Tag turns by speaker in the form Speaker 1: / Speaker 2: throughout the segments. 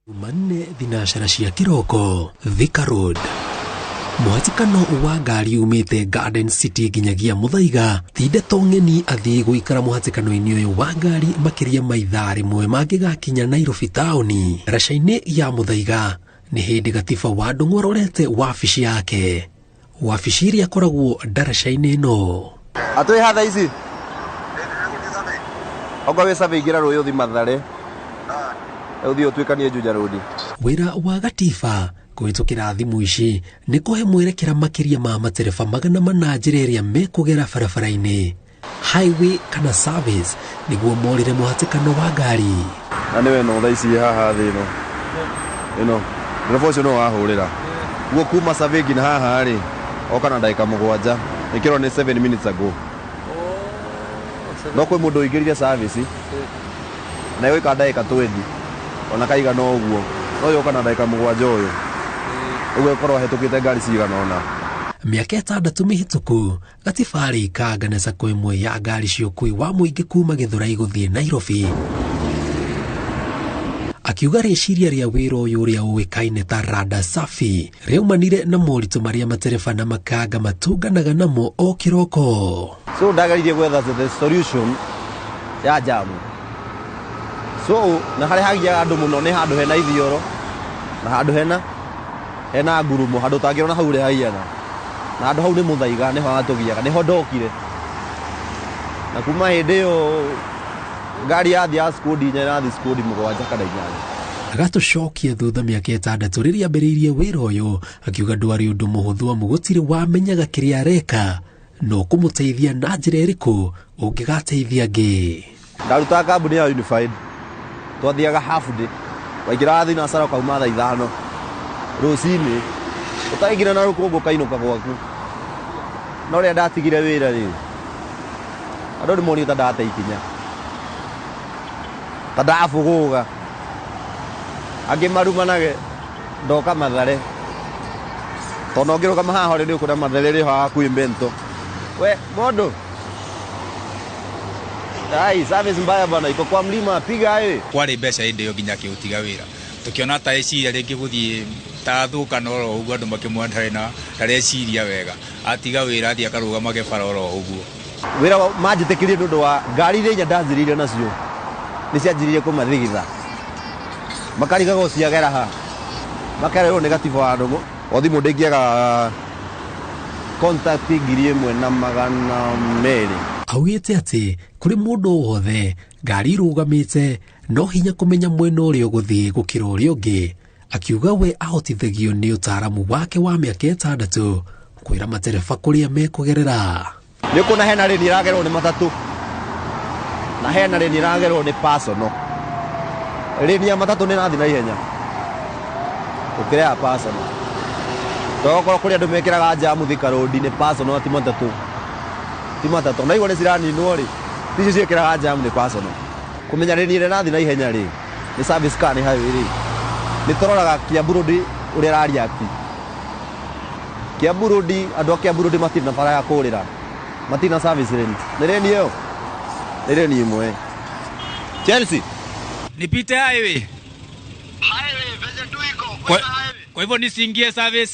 Speaker 1: Jumanne thinacara cia kĩroko, Thika Road. Mũhatĩkano wa ngari umĩte Garden City nginyagia Muthaiga ti ndeto ng'eni athiĩ gũikara mũhatĩkano-inĩ ũyũ wa ngari makĩria ma ithaa rĩmwe mangĩgakinya Nairobi taũni. Ndaraca-inĩ ya Muthaiga nĩ hĩndĩ Gatiba wa Ndung'u arorete wabici yake, wabici ĩrĩa ĩkoragwo ndaraca-inĩ ĩno.
Speaker 2: Atwĩ ha thaa ici? Okorwo wĩ Survey ingĩra rũĩ ũthi Mathare. Ũthiĩ ũtuĩkanie Juja Road.
Speaker 1: Wĩra wa Gatiba kũhĩtũkĩra thimũ ici nĩ kũhe mwerekera makĩria ma matereba 400 njĩra ĩrĩa mekũgera barabara-inĩ, highway kana service, nĩguo morĩre mũhatĩkano wa ngari.
Speaker 2: Na nĩwe no thaa ici haha thĩ ĩno. Ĩno. Ndereba ũcio nĩwe wahũrĩra. Guo kuma Survey nginya haha rĩ, oka na ndagĩka 7. Ĩkĩrwo nĩ 7 minutes ago. No kwĩ mũndũ ũingĩrire service na ĩgũikara ndagĩka 20 ona kaigana ũguo. No yoka na ndagĩka 7 ũyũ. Ũguo ĩkorwo ahĩtũkĩte ngari cigana ũna.
Speaker 1: Mĩaka 6 mĩhĩtũku, Gatiba arĩ Ikanga na sacco ĩmwe ya ngari cia ũkuui wa mũingĩ kuma Gĩthũrai gũthiĩ Nairobi. Akiuga rĩciria rĩa wĩra ũyũ ũrĩa ũĩkaine ta Rada Safi rĩaumanire na moritũ marĩa matereba na makanga matũnganaga namo o kĩroko.
Speaker 2: So ndageririe gwetha the solution ya jamu. So na harĩa hagiaga andũ mũno nĩ handũ hena ithioro na handũ hena ngurumo, handũ ũtangĩona hau ũrĩa hahiana. Na handũ hau nĩ Muthaiga, nĩho hatũgiaga, nĩho ndokire. Na kuma hĩndĩ ĩyo ngari yathiĩ ya skudi 4 ĩrathiĩ skudi 7 kana 8.
Speaker 1: Agatũcokia thutha mĩaka 6 rĩrĩa ambĩrĩirie wĩra ũyũ, akiuga ndwarĩ ũndũ mũhũthũ amu gũtirĩ wamenyaga kĩrĩa areka no kũmũteithia na njĩra ĩrĩkũ ũngĩgateithia angĩ.
Speaker 2: Ndarutaga kambuni ya Unified, twathiaga half day, waingĩraga thinacara ũkauma thaa 5 rũcinĩ, ũtaingĩra na rũkũngũ ũkainũka gwaku. No rĩrĩa ndatigire wĩra rĩ, andũ nĩ monire ta ndate ikinya, ta ndabũgũga. Angĩ marumanage ndoka Mathare, tondũ ũngĩrũgama haha rĩ, nĩ ũkuona Mathare ĩrĩ ho hakuhĩ mento. We mũndũ, ai, service mbaya bana, iko kwa mlima, piga highway.
Speaker 3: Kwarĩ mbeca hĩndĩ ĩyo nginya akĩũtiga wĩra. Tũkĩona ta eciria rĩngĩ gũthiĩ ta thũka no oro ũguo, andũ makĩmuona ndarĩ na ndareciria wega. Atiga wĩra athiĩ akarũgamage bara oro ũguo.
Speaker 2: Wĩra manjĩtĩkĩrie nĩ ũndũ wa ngari iria inya ndanjĩrĩire nacio nĩ cianjĩrĩirie kũmathigitha. Makarigagwo ciagera ha, makererwo nĩ Gatiba wa Ndung'u. O thimũ ndĩngĩaga contact 1200.
Speaker 1: Augĩte atĩ kũrĩ mũndũ wothe ngari irũgamĩte no hinya kũmenya mwena ũrĩa ũgũthiĩ gũkĩra ũrĩa ũngĩ. Akiuga we ahotithagio nĩ ũtaaramu wake wa mĩaka 6 kwĩra matereba kũrĩa mekũgerera.
Speaker 2: Nĩ ũkuona hena rĩni ĩragerwo nĩ matatũ na hena rĩni ĩragerwo nĩ personal. Rĩni ya matatũ nĩ ĩrathiĩ na ihenya gũkĩra ya personal. Tondũ okorwo kũrĩ andũ mekĩraga jamu Thika Road nĩ personal, ti matatũ. Ti matatũ. Na igua nĩ ciraninwo rĩ, icio ciĩkĩraga jamu nĩ personal. Kũmenya rĩni ĩrĩa ĩrathiĩ na ihenya rĩ, nĩ service car nĩ highway rĩ, nĩ tũroraga Kiambu Road ũrĩa ĩrareact. Kiambu Road, andũ a Kiambu Road matirĩ na bara ya kũrĩra, matirĩ na service lane. Nĩ lane ĩyo? Nĩ lane ĩmwe. Chelsea.
Speaker 3: Nipite highway.
Speaker 4: Highway venye tu iko, kwenda highway.
Speaker 3: Kwa hivyo nisiingie service.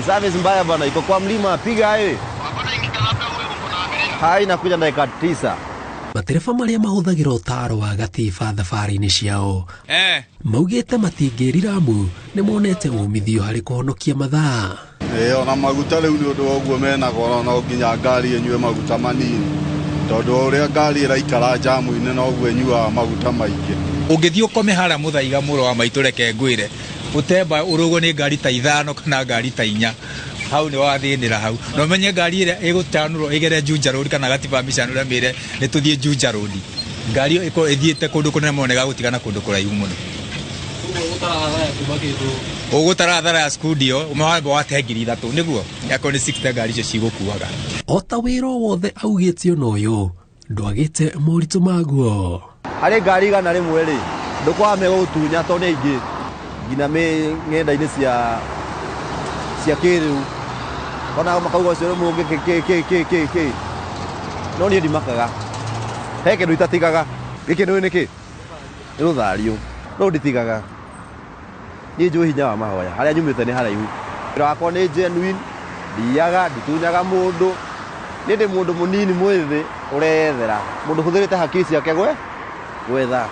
Speaker 2: Service mbaya bana, iko kwa mlima, piga highway.
Speaker 4: Hakuna ingine, labda huyo mko na abiria.
Speaker 2: Hai inakuja dakika 9.
Speaker 1: Matereba marĩa mahũthagĩra ũtaaro wa Gatiba thabarĩ-inĩ ciao maugĩte matingĩrira amu nĩ monete umithio harĩ kũhonokia mathaa.
Speaker 5: Ona maguta rĩu nĩ ũndũ wa ũguo mena goro, no nginya ngari ĩnyue maguta manini, tondũ o ũrĩa ngari ĩraikara jamu-inĩ noguo ĩnyuaga maguta maingĩ.
Speaker 3: Ũngĩthiĩ ũkome harĩa Muthaiga mũro wa maitũ, reke ngwĩre, ũtemba ũrũgwo nĩ ngari ta 5 kana ngari ta 4. Hau nĩ wathĩnĩra hau. Na ũmenye ngari ĩrĩa ĩgũtanũrwo ĩgere Juja Road kana Gatiba mĩcanũre mĩre nĩ tũthiĩ Juja Road. Ngari ĩyo ĩkorwo ĩthiĩte kũndũ kũnene mũno na ĩgagũtigana kũndũ kũraihu mũno. Ũgũtara hathara ya studio, ũmwe wate 3000, nĩguo? Akorwo nĩ 60 ngari icio cigũkuaga.
Speaker 1: O ta wĩra o wothe augĩte ona ũyũ, ndwagĩte moritũ maguo.
Speaker 2: Harĩ ngari 100 rĩ, ndũkwaga megũgũtunya tondũ nĩ aingĩ nginya ng'enda-inĩ cia kĩrĩu. Ona makauga ũcio nĩ mũngĩ kĩ, kĩ, kĩ, kĩ, kĩ. No niĩ ndimakaga. He kĩndũ itatigaga. Gĩkĩ nĩũĩ nĩ kĩ? Nĩ rũthario. No nditigaga. Niĩ njũĩ hinya wa mahoya, harĩa nyumĩte nĩ haraihu. Wĩra wakwa nĩ genuine, ndiyaga, nditunyaga mũndũ. Niĩ ndĩ mũndũ mũnini mwĩthĩ ũreyethera, mũndũ ũhũthĩrĩte hakiri ciake gwetha.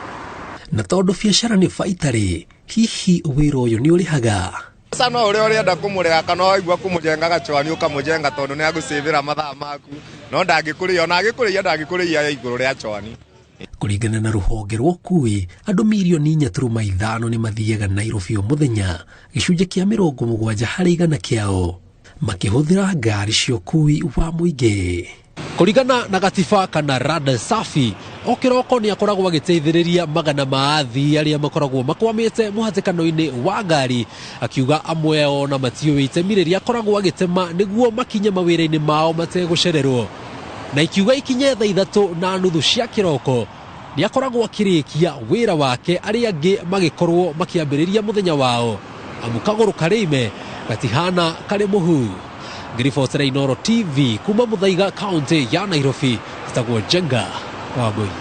Speaker 1: Na tondũ biacara nĩ baita-rĩ, hihi wĩra ũyũ nĩ ũrĩhaga?
Speaker 6: Sasa no ũrĩa ũrenda kũmũrĩha kana waigua kũmũjenga gachwani ũkamũjenga tondũ nĩ agũcĩvĩra mathaa maku, no ndangĩkũrĩhia, ona angĩkũrĩhia ndangĩkũrĩhia igũrũ rĩa chwani.
Speaker 1: Kũringana na rũhonge rwa ũkui, andũ mirioni 4.5 nĩ mathiaga Nairobi o mũthenya, gĩcunjĩ kĩa 70% kĩao makĩhũthĩra ngari cia ũkui wa mũingĩ. Kũringana na gatiba kana rada safi, o kĩroko nĩ akoragwo agĩteithĩrĩria magana ma athii arĩa makoragwo makwamĩte mũhatĩkano-inĩ wa ngari, akiuga amwe ao na matiũĩ itemi rĩrĩa akoragwo agĩtema nĩguo makinye mawĩra-inĩ mao mategũcererwo. Na ikiuga ikinye thaa 3:30 cia kĩroko nĩ akoragwo akĩrĩkia wĩra wake, arĩa angĩ magĩkorwo makĩambĩrĩria mũthenya wao, amu kagũrũ karĩ ime gatihana karĩ mũhu. Ngĩribotera Inooro TV kuma Muthaiga, kaunti ya Nairobi, njĩtagwo Njenga wa Ngũi.